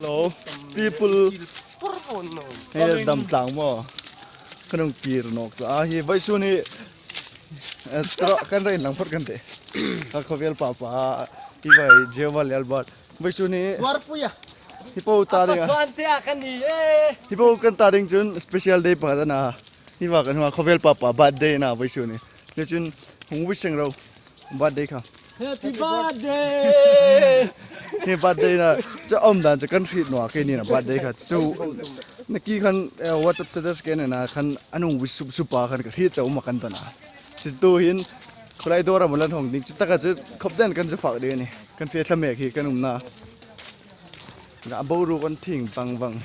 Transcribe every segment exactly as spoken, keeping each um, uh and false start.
Hello, people. He dam tlang maw. Kan hung kir nawk ta. A hi vawisun hi, eh, tro, kan rei lang phawt kan tih. Ka khawvel papa, hi vai Jehovah le Albert. Vawisun hi. Tuar puya. Hi po ta ding a. Apa chuan te a kan ni e. Hi po kan ta ding chun special day pakhat a na. Hi va kan hma khawvel papa birthday na vawisun hi. Le chun hung wish seng ro. Birthday kha. Happy birthday! Hi birthday na, chu a um dan chu kan hriet naw a, keini na birthday kha. Chu, naki khan, eh, WhatsApp status ke nena khan an hung wish sup sup a khan ka hriet chau ma kan ta na. Chu tu hin, khulai dawr a malan hong ding, chu taka chu khop den kan chu fak ding a ni. Kan fe thla mek hi kan um na. Ga boru kan thing bang bang.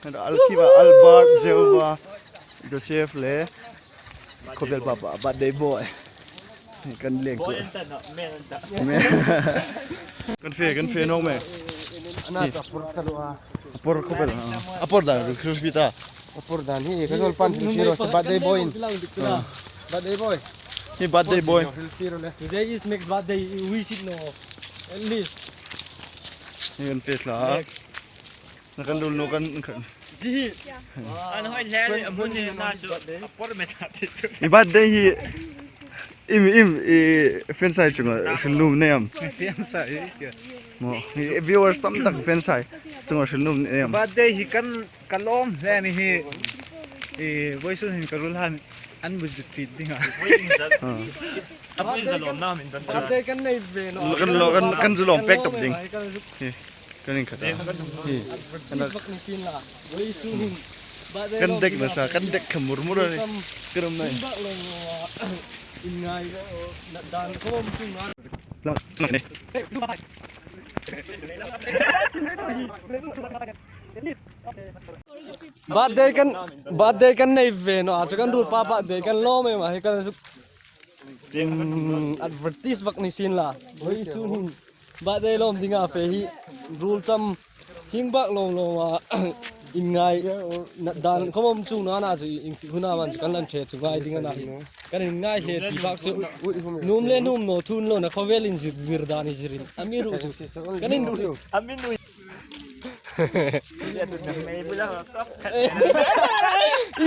Kan al kiva Albert, Jehovah, Joseph le. Khawvel papa, birthday boy. Kan leng ko. Boy an ta nawh, man an ta. Man. Kan fe, kan fe nawk me. Ana ta por ka lo a. Por khawvel, ah. A por dan, ru khur pi ta. A por dan hi, ka zol pan, hil siro, sa birthday boy in. Ah. Birthday boy. Hi birthday boy. Hil siro le. Today is Max birthday, you wish it no. At least. Hi kan fe la. Max. Na kan rul naw kan, kan. Zi hi. An hoi hle le, a hmun hi na chu, a por met a ti tu. I birthday hi, im, im, i fans hai chunga hril nuom nei am? Fans hai, kya? Maw, i viewers tam tak fans hai chunga hril nuom nei am? Birthday hi kan, ka lawm hle ni hi, i, vawisun hin ka rul han, an bu zut tit ding a. Ah. A pui za lawm na min tan. Birthday kan nei ve naw. Kan lo, kan, kan zu lawm pek tawp ding. Hi. Kan inkhata. Hi. Kan, kan dek nasa, kan dek kha mur mur a ni. Kan um nai. Lang, lang ni. Birthday kan, birthday kan nei ve naw a, chu kan rul pa birthday kan lawm em a, hi kan suk. Tin, advertise vak ni sin la. Vawisun hin birthday lawm dinga fe hi rul cham hing bak lawm lawm a, inngai na dan khawm um chung naw a, chu in huna man chu kan lan che chu ngai ding a na. Kan inngai hle ti bak chu nuom le nuom naw thun lo na khawvel in zir vir dan i zirin. A mi ru chu. Kan in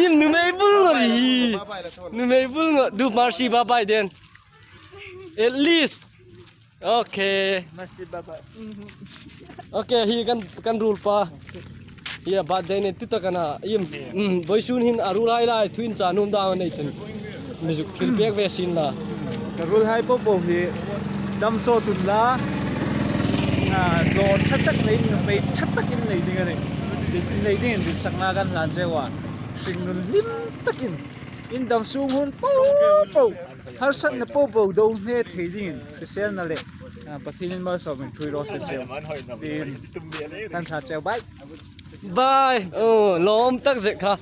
Im numei bul ngo hi. Numei bul ngo. Do Mercy bye bye then. At least. Okay. Mercy bye bye. Okay, hi kan, kan rul pa. Hi a birthday ni tu ta ka na. Im. Mm, vawisun hin a rul hai lai thu in cha nuom dam nei chun. Music thil pek ve sin la. Ka rul hai po po hi dam sawt un la. A, dawr ṭha tak nei, numei ṭha takin nei ding a ni. Nei dingin ditsakna kan hlan che a. Hringnun hlim takin. In dam sung hun po po. Harsatna po po do hne thei dingin. Hriselna le. A, Pathienin malsawmin thui raw se che. Tin. Kan hla che bye. Bye. Oh, lawm tak zet kha.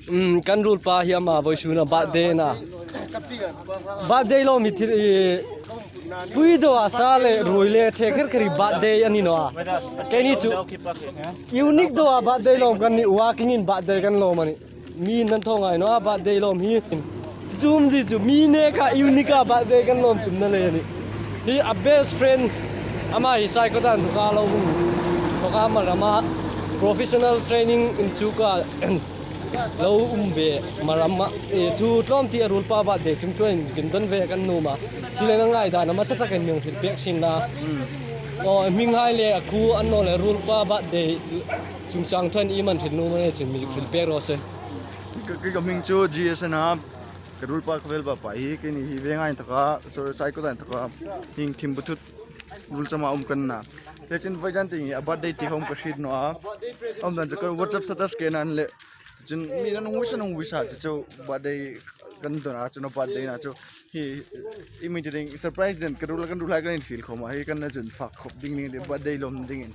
Um, kan rul pa hi ama vawisun a birthday na. Birthday lawm hi thil, eh, pui do a sa le ruoi le the kher kher hi birthday a ni naw a. Keini chu unique do a birthday lawm kan ni, walking in birthday kan lawm a ni. Mi nan thaw ngai naw a birthday lawm hi. Chu chu um zie chu mi neka unique a birthday kan lawm tumna le a ni. Hi a best friend ama hi Saikawt a inthoka lo um. Inthoka Maram a professional training inchuka lo um ve Maram a. E, thu tlawm ti a rul pa birthday chung chuan kan don ve kan nuom a. Chu le ngai dan a hmasa takin min hril pek sin la. O, hming hai le a khu an naw le rul pa birthday chungchang chuan i man hril nuom a ni chun min hril pek rawh se. Ka, ka, ka hming chu G S N a. Ka rul pa khawvel pa pa hi, keini hi Venga inthoka, so Saikawt a inthoka, hing thim bu thut rul chama um kan na. Te chin vawisun ti a birthday ti khawm ka hriet naw a. Um dan chu ka WhatsApp status ke nan le. Chun mi nan hung wish, nan hung wish a, chu birthday kan don a, chu no birthday na chu. Hi, i mi ti ding, surprise den, ka rul, kan rul hai kan in feel khawm a, hi kan na chun fak khop ding ni, birthday lawm dingin.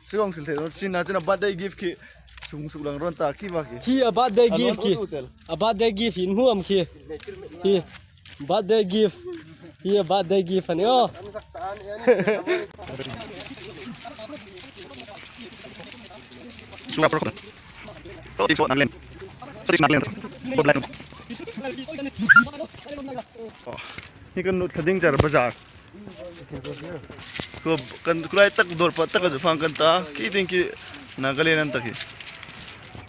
Sugong sil thei, sin na chun a birthday gift khi, sung suk lang ron ta khi va khi. Khi a birthday gift khi. A birthday gift in hmuam khi. Hi. Birthday gift. Hi a birthday gift a ni o. Sura pro. To ti so nan len. So ti nan len. Bo black. Oh. Hi kan nut khading jar bazar. Ko kan kulai tak dor pa tak a fang kan ta. Ki ding ki Nagaland an tak hi.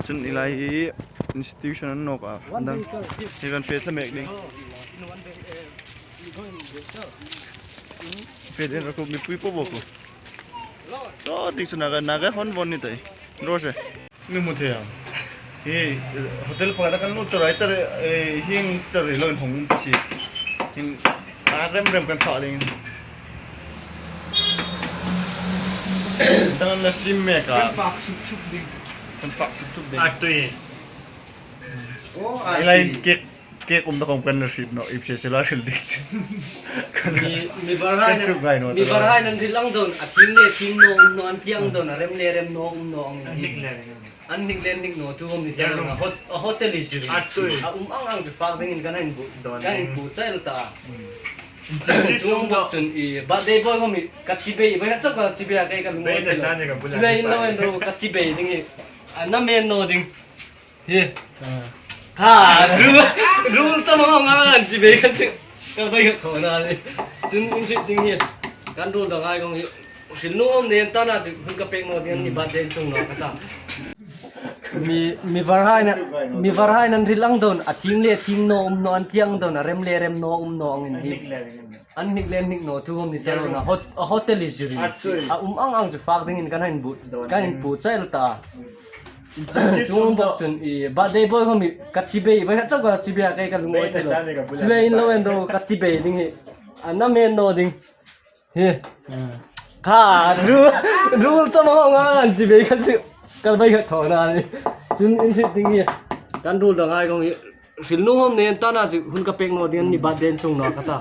Chun hi lai hi institution an nawk a. Dang. Hi kan fe tla mek ding. Fe den ko mi pui po bo ko. To ding chu Naga, Naga hon von ni tai. Ro se. Mi hmu thei ang. Hi hotel pakhat kan lut chawrai chawrai, eh, hieng chawrai lo in hong um ta si. Hin a rem rem kan fak leng. Dang la sim mek a. Kan fak sup sup ding. Kan fak sup sup ding. A tui. Oh, a tui. Ilain kek, kek um da kong kan hriet naw, ip se se la hril dik. Mi, mi var hai kan na, suk ngai naw mi ta var la. Hai nan hril ang dawn, a thing le thing naw um naw, an ti ang dawn, a rem le rem naw um naw ang. An hnik le hnik. An hnik le hnik naw thu um ni ta la. Hot-, a hotel hi si. A tui. A um ang ang chu fak dingin kan inbu-, dawn kan ding. Inbu chai ta. Hmm. Chu bok chun i birthday boy khom hi ka chibai, vai ka chok ka chibai a kai ka lung. Birthday san ni ka bula. Chibai in lo en ro ka chibai ding hi. A na men naw ding. Hi. Ah. Kha, rul, rul cham ang ang an chibai kan si. Ka bai ka thaw na ni. Chun in si ding hi. Kan rul dang ai kong hi. Hril nuom nen ta na chu hun ka pek naw ding ni birthday chung naw ka ta. Mi, mi var hai na, mi var hai nan hril ang dawn, a thing le thing naw um naw, an ti ang dawn, a rem le rem naw um naw angin hi. An hnik le hnik naw thu khom ni ta la, hot-, a hotel hi si ri. A um ang ang chu fak dingin kan inbu-, kan inbu chai ta. Chu bok chun i birthday boy khom hi ka chibai, vai ka chok ka chibai a kai ka lung. Birthday san ni ka bula. Chibai in lo en ro ka chibai ding hi. A na men naw ding. Hi. Ah. Kha, rul, rul cham ang ang an chibai kan si. Kan bai ka thaw na ni. Chun in si ding hi. Kan rul dang ai kong hi. Hril nuom nen ta na chu hun ka pek naw ding ni birthday chung naw ka ta.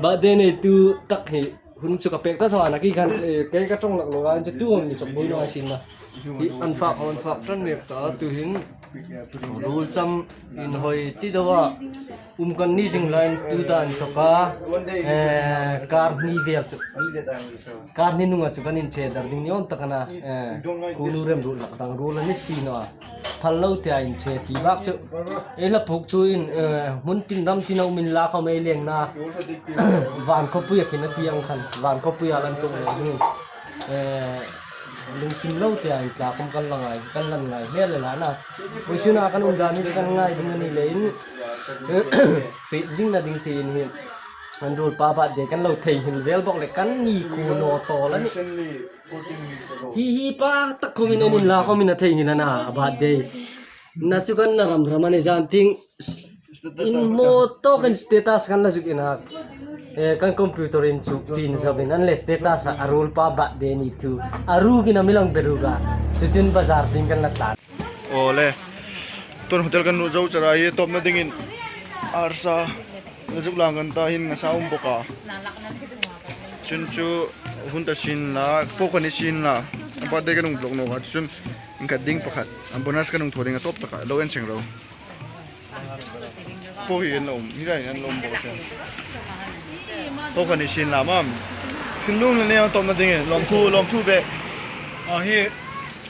Birthday nei tu tak hi hun chu ka pek ta thaw na ki kan, eh, kei ka tong lak lo an chu tu hom ni chok boi naw sin na. Hi an fak, an fak tan mek ta tu hin. Rul cham inhoi ti deu a. Um kan ni zing lai tu dan to ka. Eh, kar hni vel chu. Kar hni nunga chu kan inche dar ding ni awm tak a na. Eh, kunu remruot lak dang ruol a ni si naw a. Phal lo tia inche ti bak chu. Ei la puk tu in, eh, hmun tin ram tin a um inla khom ei leng na. Van khawpui a khin a ti ang khan. Van khawpui a lan tuk lo ding. Eh, lungsim lo tia intla khom kan la ngai, kan lan ngai hmel le la na. Vawisuna kan um dan hi kan ngai ding a ni leiin. Fe zing na ding tiin hi. Kan ruolpa birthday kan lo thei hin vel bok le kan ni khu naw tawl a ni. Hi hi pa tak khomin en inla khomin a thei hin a na birthday. Na chu kan na ram ram a ni zan ting. In mo to kan status kan la zuk in a. Eh, kan computer in chu tin zau in an le status a ruolpa birthday ni thu. A ru ki na mi lang beru ga. Chu chun bazar ding kan la tlan. Ole. Tun hotel kan lut zo chara hi tawpna dingin arsa la zuk lang kan ta hin ngasa um bok a. Chun chu hun ta sin la, po kan ni sin la. Birthday kan hung block naw a chun in ka ding pakhat. An bonus kan hung thaw ding a tawp taka lo en seng ro. Po hi an lo um, hi lai an lo um bok a chun. Po kan ni sin la mam. Thinlung le neo tawpna dingin lawmthu, lawmthu ve. Aw hi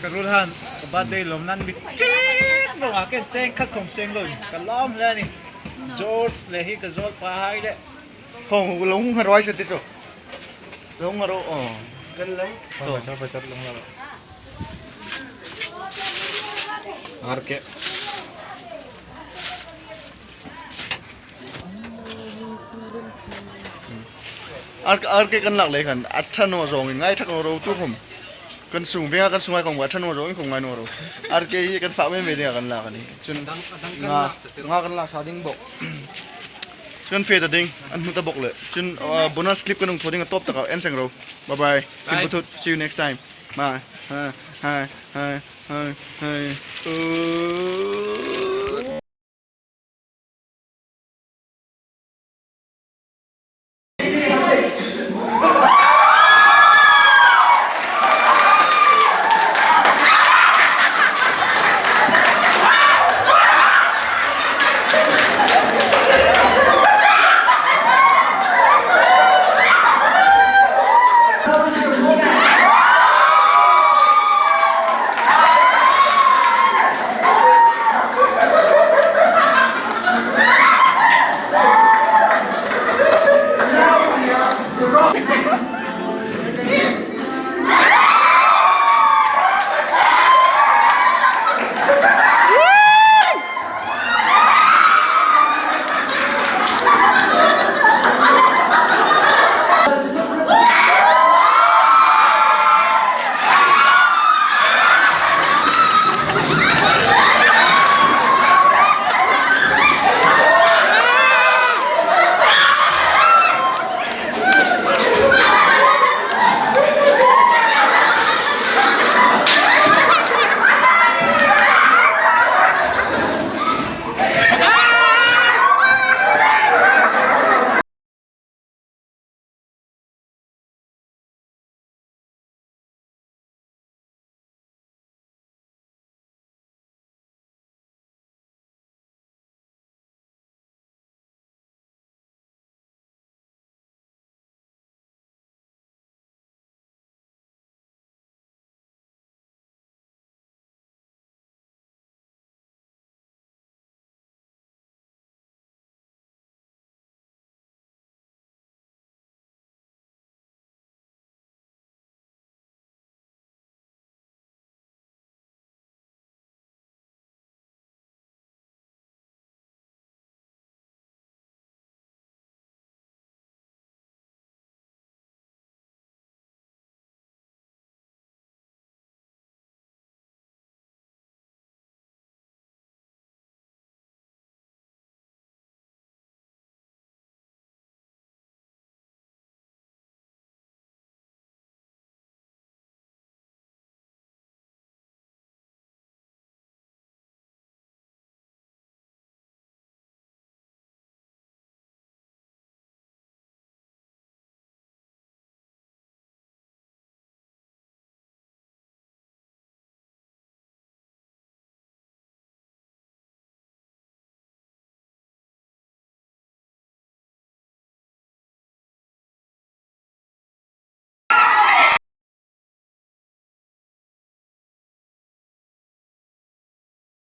ka ruolhai ka birthday lawmnan mi tit lo a, ken cheng khat khom seng lo ka lawm hle ni. George le hi ka zawlpa hai le. Hong lo hung haroi se ti chu. Lo hung haro, aw. Kan lo. So. Pachar, pachar lo hung haro. R K. R K, R K kan lak le khan a ṭha naw zawngin ngai thak naw ro tu khom. Kan sung venga kan sungai kong wa ṭha naw zawngin kong ngai naw ro. R K hi kan fak ve ve dinga kan lak a ni. Chun nga, nga kan lak sa ding bok. Chun fe ta ding, an hmu ta bok le. Chun, uh, bonus clip kan hung thaw ding a tawp taka en seng ro. Bye bye. Bye. Kim Puthut, see you next time. Bye. Hi, hi, hi, hi, hi. Uh.